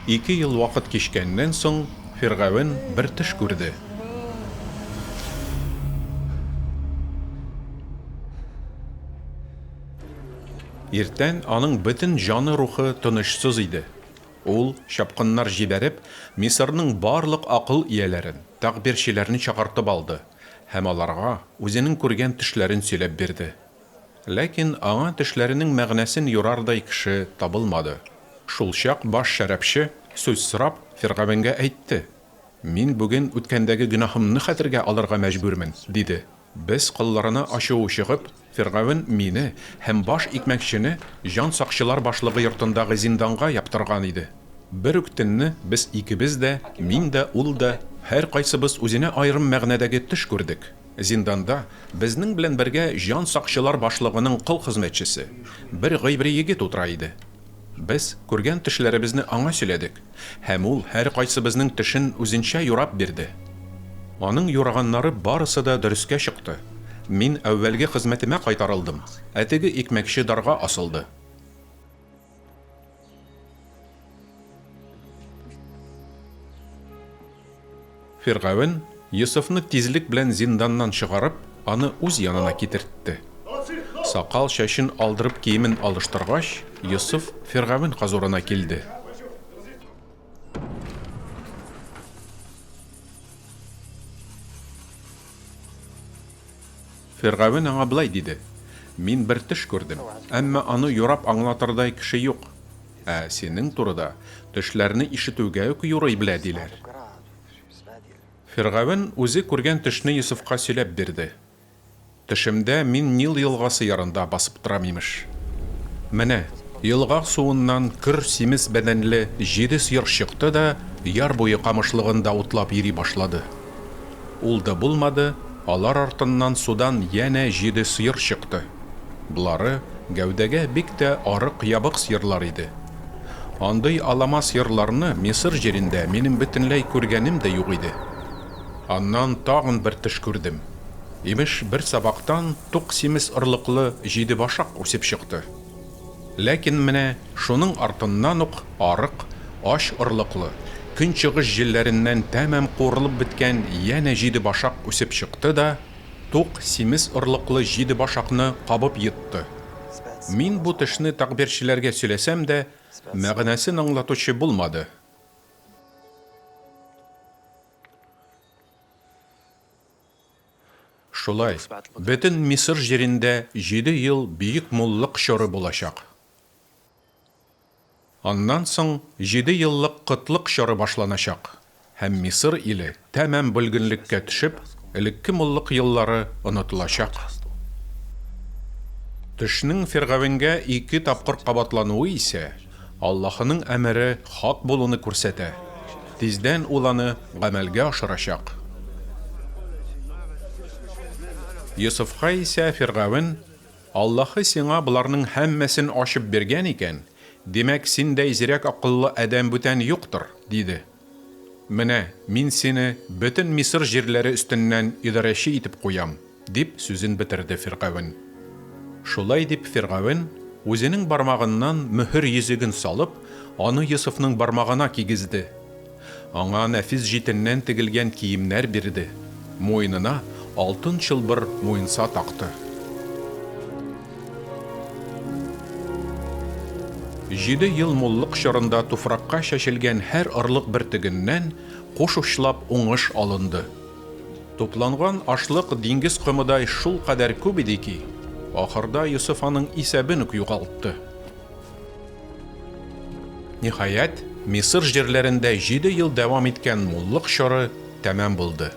Ике ел вакыт кичкәннән соң, Фиргавен бер төш күрде. Иртән аның бөтен җаны-рухы тынычсыз иде. Ул, чапкыннар җибәреп, Мисырның барлык акыл ияләрен, тәгъбирчеләрне чакыртып алды һәм аларга үзенең күргән төшләрен сөйләп бирде. Ләкин аңа төшләренең мәгънәсен юрардай кеше табылмады. Шулчак баш шәрабчы, сүз сорап, фиргавенгә әйтте, Мин бүген үткәндәге гөнаһымны хәтергә алырга мәҗбүрмен, диде. Без колларына ачуы чыгып, фиргавен мине һәм баш икмәкчене җан сакчылар башлыгы йортындагы зинданга яптырган иде. Бер үк төнне без икебез дә, мин дә, ул да, һәркайсыбыз үзенә аерым мәгънәдәге төш күрдек. Зинданда безнең белән бергә җан сакчылар башлыгының кол хезмәтчесе, бер гыйбри егет утыра иде. Без күргән төшләребезне аңа сөйләдек, һәм ул һәркайсыбызның төшен үзенчә юрап бирде. Аның юраганнары барысы да дөрескә чыкты. Мин әүвәлге хезмәтемә кайтарылдым, ә теге икмәкче дарга асылды. Фиргавен, Йосыфны тизлек белән зинданнан чыгарып, аны үз янына китертте. Сакал чәчен алдырып киемен алыштыргач, Йосыф фиргавен хозурына килде. Фиргавен аңа болай диде, Мин бер төш күрдем, әмма аны юрап аңлатырдай кеше юк. Ә синең турыда төшләрне ишетүгә үк юрый белә, диләр. Фиргавен үзе күргән төшне Йосыфка сөйләп бирде. Төшемдә мин Нил елгасы ярында басып торам, имеш. Менә, елга суыннан көр симез бәдәнле җиде сыер чыкты да яр буе камышлыгында утлап йөри башлады. Ул да булмады, алар артыннан судан янә җиде сыер чыкты. Болары, гәүдәгә бик тә арык-ябык сыерлар иде. Андый алама сыерларны Мисыр җирендә минем бөтенләй күргәнем дә юк иде. Аннан тагын бер төш күрдем. Имеш, бер сабактан тук симез орлыклы җиде башак үсеп чыкты. Ләкин менә шуның артыннан ук арык, ач орлыклы, көнчыгыш җилләреннән тәмам куырылып беткән янә җиде башак үсеп чыкты да, тук, симез орлыклы җиде башакны кабып йотты. Мин бу төшне тәгъбирчеләргә сөйләсәм дә, мәгънәсен аңлатучы булмады. Шулай, бөтен Мисыр җирендә җиде ел бөек муллык чоры булачак. Аннан соң җиде еллык кытлык чоры башланачак, һәм Мисыр иле тәмам бөлгенлеккә төшеп, элекке муллык еллары онытылачак. Төшнең фиргавенгә ике тапкыр кабатлануы исә Аллаһының әмере хак булуны күрсәтә, тиздән ул аны гамәлгә ашырачак. Йосыфка исә фиргавен, Аллаһы сиңа боларның һәммәсен ачып биргән икән, димәк, синдәй зирәк акыллы адәм бүтән юктыр, диде. Менә мин сине бөтен Мисыр җирләре өстеннән идарәче итеп куям, дип сүзен бетерде фиргавен. Шулай дип фиргавен, үзенең бармагыннан мөһер йөзеген салып, аны Йосыфның бармагына кигезде. Аңа нәфис җитеннән тегелгән киемнәр бирде, муенына алтын чылбыр муенса такты. Җиде ел муллык чорында туфракка чәчелгән һәр орлык бөртегеннән куш учлап уңыш алынды. Тупланган ашлык диңгез комыдай шулкадәр күп иде ки, ахырда Йосыф аның исәбен үк югалтты. Ниһаять, Мисыр җирләрендә җиде ел дәвам иткән муллык чоры тәмам булды.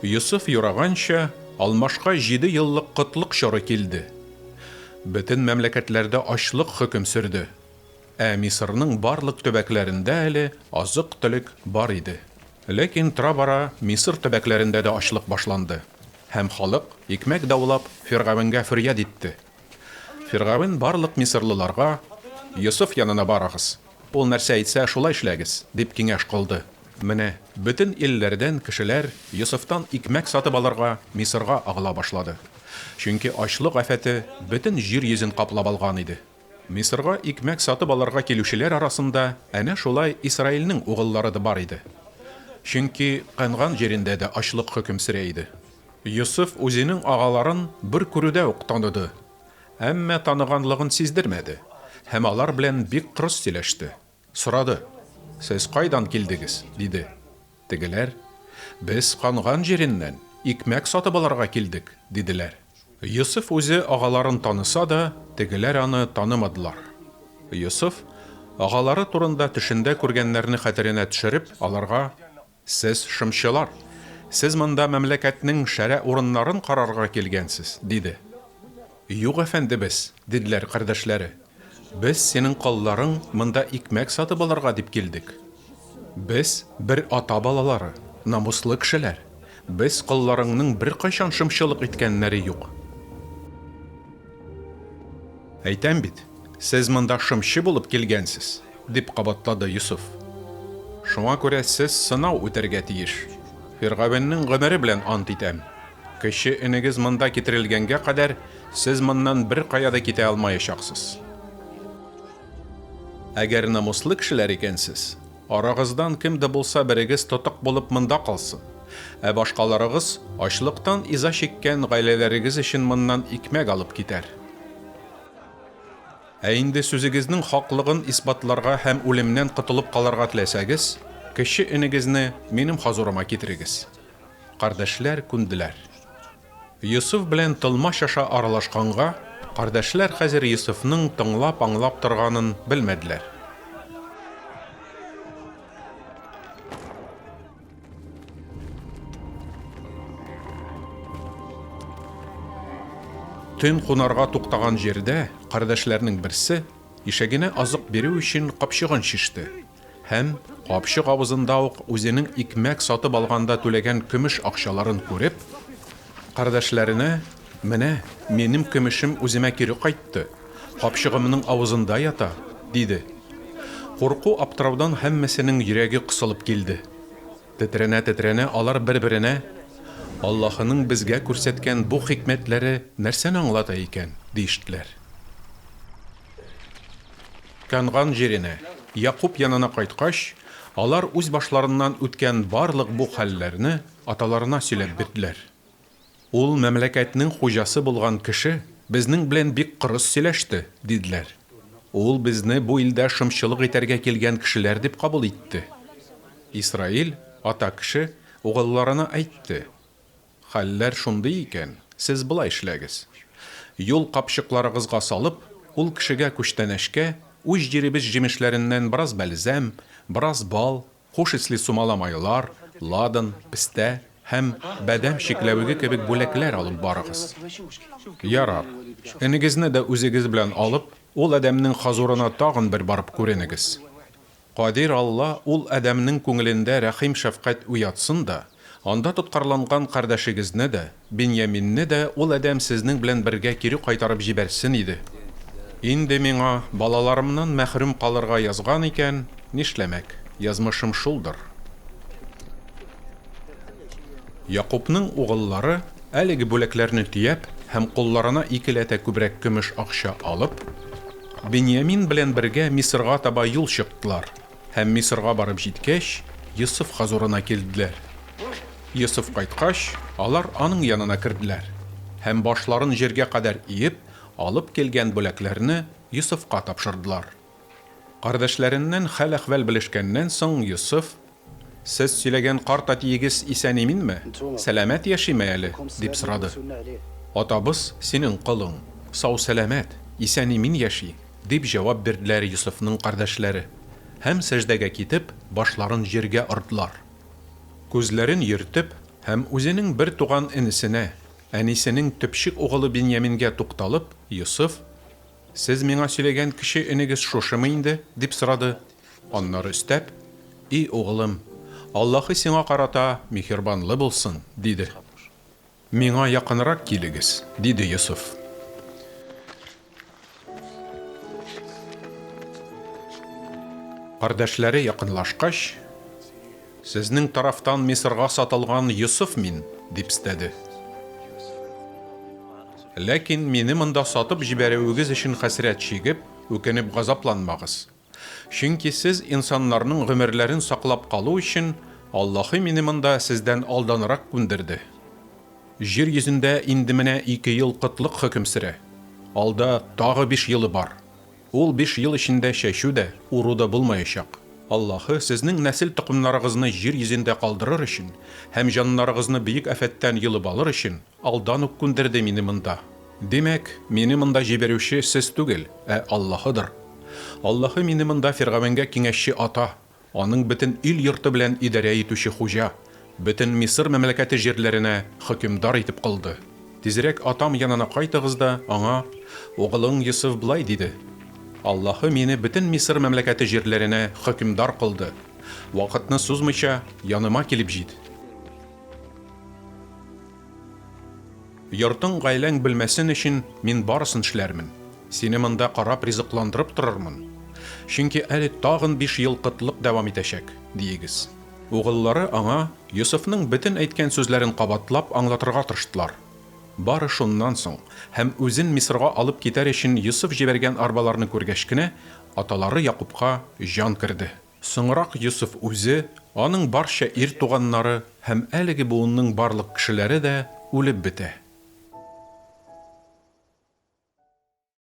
Йосыф юраганча, алмашка җиде еллык кытлык чоры килде. Бөтен мәмләкәтләрдә ачлык хөкем сөрде. Ә Мисырның барлык төбәкләрендә әле азык-төлек бар иде. Ләкин тора-бара Мисыр төбәкләрендә дә ачлык башланды, һәм халык, икмәк даулап, фиргавенгә фөрьяд итте. Фиргавен барлык мисырлыларга, Йосыф янына барыгыз, ул нәрсә әйтсә, шулай эшләгез, дип киңәш кылды. Менә бөтен илләрдән кешеләр Йосыфтан икмәк сатып алырга Мисырга агыла башлады. Чөнки ачлык афәте бөтен җир йөзен каплап алган иде. Мисырга икмәк сатып алырга килүчеләр арасында әнә шулай Исраилнең угыллары да бар иде. Чөнки Кәнган җирендә дә ачлык хөкем сөрә иде. Йосыф үзенең агаларын бер күрүдә үк таныды, әмма таныганлыгын сиздермәде һәм алар белән бик кырыс сөйләште. Сорады, Сез кайдан килдегез? диде. Тегеләр, Без Канган җиреннән, икмәк сатып алырга килдек, диделәр. Йосыф үзе агаларын таныса да, тегеләр аны танымадылар. Йосыф, агалары турында төшендә күргәннәрне хәтеренә төшереп, аларга, Сез шымчылар, сез монда мәмләкәтнең шәрә урыннарын карарга килгәнсез, диде. Юк, әфәндебез, диделәр кардәшләре, без синең колларың монда икмәк сатып алырга дип килдек. Без, бер ата балалары, намуслы кешеләр, без колларыңның беркайчан шымчылык иткәннәре юк. Әйтәм бит, сез монда шымчы булып килгәнсез, дип кабатлады Йосыф. Шуңа күрә сез сынау үтәргә тиеш. Фиргавеннең гомере белән ант итәм, кече энегез монда китерелгәнгә кадәр сез моннан беркая да китә алмаячаксыз. Әгәр намуслы кешеләр икәнсез, арагыздан кем дә булса берегез тотык булып монда калсын, ә башкаларыгыз ачлыктан иза чиккән гаиләләрегез өчен моннан икмәк алып китәр. Ә инде сүзегезнең хаклыгын исбатларга һәм үлемнән котылып калырга теләсәгез, кече энегезне минем хозурыма китерегез. Кардәшләр күнделәр. Йосыф белән тылмач аша аралашканга, кардәшләр хәзер Йосыфның тыңлап-аңлап торганын белмәделәр. Төн кунарга туктаган җирдә кардәшләрнең берсе, ишәгенә азык бирү өчен капчыгын чиште һәм, капчык авызында ук үзенең икмәк сатып алганда түләгән көмеш акчаларын күреп, кардәшләренә, Менә, минем көмешем үземә кире кайтты, капчыгымның авызында ята, диде. Курку-аптыраудан һәммәсенең йөрәге кысылып килде. Тетрәнә-тетрәнә алар бер-беренә, Аллаһының безгә күрсәткән бу хикмәтләре нәрсәне аңлата икән? диештеләр. Кәнган җиренә, Якуб янына кайткач, алар үз башларыннан үткән барлык бу хәлләрне аталарына сөйләп бирделәр. Ул мәмләкәтнең хуҗасы булган кеше безнең белән бик кырыс сөйләште, диделәр. Ул безне бу илдә шымчылык итәргә килгән кешеләр дип кабул итте. Исраил, ата кеше, угылларына әйтте, Хәлләр шундый икән, сез болай эшләгез. Юл капчыкларыгызга салып, ул кешегә күчтәнәчкә үз җиребез җимешләреннән бераз бәлзәм, бераз бал, хуш исле сумала майлар, ладан, пестә һәм бадәм чикләвеге кебек бүләкләр алып барыгыз. Ярар, энегезне дә үзегез белән алып, ул адәмнең хозурына тагын бер барып күренегез. Кадир Алла ул адәмнең күңелендә рәхим-шәфкать уятсын да, анда тоткарланган кардәшегезне дә, Беньяминне дә ул адәм сезнең белән бергә кире кайтарып җибәрсен иде. Инде миңа балаларымнан мәхрүм калырга язган икән, нишләмәк, язмышым шулдыр. Якубның угыллары, әлеге бүләкләрне төяп һәм кулларына икеләтә күбрәк көмеш акча алып, Беньямин белән бергә Мисырга таба юл чыктылар һәм Мисырга барып җиткәч, Йосыф хозурына килделәр. Йосыф кайткач, алар аның янына керделәр һәм, башларын җиргә кадәр иеп, алып килгән бүләкләрне Йосыфка тапшырдылар. Кардәшләреннән хәл-әхвәл белешкәннән соң, Йосыф, Сез сөйләгән карт әтиегез исән-иминме, сәламәт яшиме әле? дип сорады. Атабыз, синең колың, сау-сәламәт, исән-имин яши, дип җавап бирделәр Йосыфның кардәшләре һәм, сәҗдәгә китеп, башларын җиргә ордылар. Күзләрен йөртеп һәм үзенең бертуган энесенә, әнисенең төпчек угылы Беньямингә тукталып, Йосыф, Сез миңа сөйләгән кече энегез шушымы инде? дип сорады. Аннары өстәп, И угылым, Аллаһы сиңа карата миһербанлы булсын, диде. Миңа якынрак килегез, диде Йосыф. Кардәшләре якынлашкач, Сезнең тарафтан Мисырга сатылган Йосыф мин, дип өстәде. Ләкин мине монда сатып җибәрүегез өчен хәсрәт чигеп, үкенеп газапланмагыз. Чөнки сез инсаннарның гомерләрен саклап калу өчен Аллаһы мине монда сездән алданрак күндерде. Җир йөзендә инде менә ике ел кытлык хөкем сөрә. Алда тагы биш елы бар. Ул биш ел эчендә чәчү дә, уру да булмаячак. Аллаһы, сезнең нәсел-токымнарыгызны җир йөзендә калдырыр өчен һәм җаннарыгызны бөек афәттән йолып алыр өчен, алдан ук күндерде мине монда. Димәк, мине монда җибәрүче сез түгел, ә Аллаһыдыр. Аллаһы мине монда фиргавенгә киңәшче ата, аның бөтен ил-йорты белән идарә итүче хуҗа, бөтен Мисыр мәмләкәте җирләренә хөкемдар итеп кылды. Тизрәк атам янына кайтыгыз да, аңа, Угылың Йосыф болай диде, Аллаһы мине бөтен Мисыр мәмләкәте җирләренә хөкемдар кылды. Вакытны сузмыйча, яныма килеп җит. Йортың, гаиләң белмәсен өчен мин барысын эшләрмен. Сине монда карап ризыкландырып торырмын. Чөнки әле тагын биш ел кытлык дәвам итәчәк, диегез. Угыллары аңа Йосыфның бөтен әйткән сүзләрен кабатлап аңлатырга тырыштылар. Бары шуннан соң һәм үзен Мисырга алып китәр өчен Йосыф җибәргән арбаларны күргәч кенә, аталары Якубка җан керде. Соңрак Йосыф үзе, аның барча ир туганнары һәм әлеге буынның барлык кешеләре дә үлеп бетә.